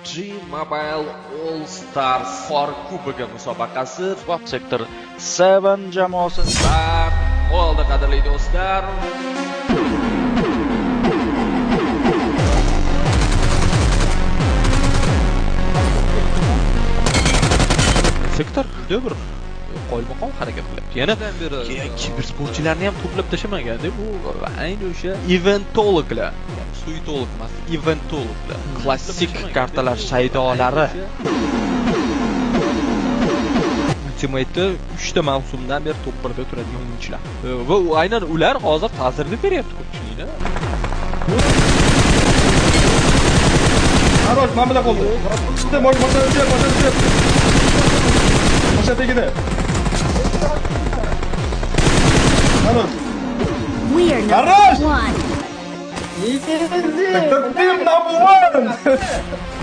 PUBG Mobile All Stars Xor Kubogi musobaqasi va Sektor 7 jamoasi va oldi, qadrli do'stlar. Sektor juda bir qoyilmaqom harakat qilyapti. Yana kibersportchilarni ham to'plab tashlamagan-da, bu ayni o'sha eventologlar, suitolog emas, eventologlar, klassik kartalar shaydolari. Ultimate 3 ta mavsumdan beri top 1da turadigan o'yinchilar. Va aynan ular hozir ta'sirni beryapti ko'pchilikni. Хорош, mana bilan qoldi. Chiqdi, mashina tushib, mashina tushib. Mashina tagida. Хорош. We are number one. Sector team number one.